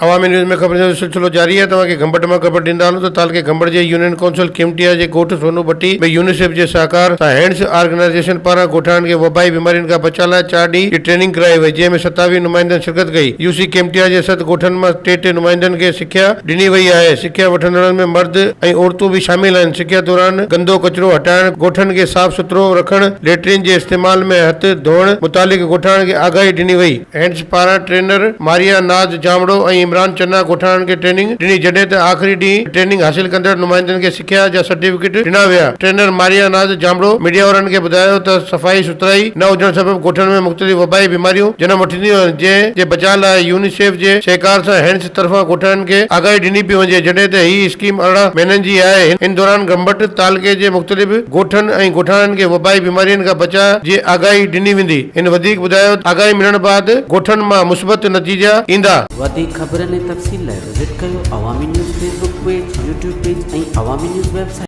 عوامي news ۾ خبرن جو سلسلو جاري آهي توهان کي گمبٽ مان خبر ڏيندا هلون ته تعلقي گمبٽ جي يونين ڪائونسل کيمٽيا جي ڳوٺ سونو ڀٽي ۾ يونيسيف جي سهڪار سان هينڊز آرگنائيزيشن پاران ڳوٺاڻن کي وبائي بيمارين کان بچاء لاء چار ڏينهن جي ٽريننگ ڪرائي وئي جنهن ۾ 27 نمائندن شرڪت ڪئي يو سي کيمٽيا جي ست ڳوٺن مان ٽي ٽي نمائندن کي سکيا ڏني وئي آهي سکيا وٺندڙن ۾ مرد ۽ عورتون به شامل آهن سکيا دوران گندو ڪچرو هٽائڻ ڳوٺن کي صاف سٿرو رکڻ ليٽرين جي استعمال ۾ هٿ ڌوئڻ متعلق ڳوٺاڻن کي آگاهي ڏني وئي. هينڊز پاران ٽرينر ماريا ناز ڄامڙو ۽ عمران چنا ڳوٺاڻن کي ٽريننگ ڏني جڏهن ته آخري ڏينهن ٽريننگ حاصل ڪندڙ نمائندن کي سکيا جا سرٽيفڪيٽ ڏنا ويا. ٽرينر ماريا ناز ڄامڙو ميڊيا وارن کي ٻڌايو ته صفائي سٿرائي نه هجڻ سبب ڳوٺن ۾ مختلف وبائي بيماريون جنم وٺنديون آهن جنهن جي بچاء لاء يونيسيف جي سهڪار سان هينڊز طرفان ڳوٺاڻن کي آگاهي ڏني پئي وڃي جڏهن ته هي اسڪيم 18 مهينن جي آهي ان دوران گمبٽ تعلقي جي مختلف ڳوٺن ۽ ڳوٺاڻن کي وبائي بيمارين کان بچاء جي آگاهي ڏني ويندي هن وڌيڪ ٻڌايو ته آگاهي ملڻ بعد ڳوٺن مان مثبت نتيجا ايندا. وڌيڪ خبرن ۽ تفصيل لاء وزٽ ڪيو Awami news Facebook page, YouTube page ۽ Awami news website.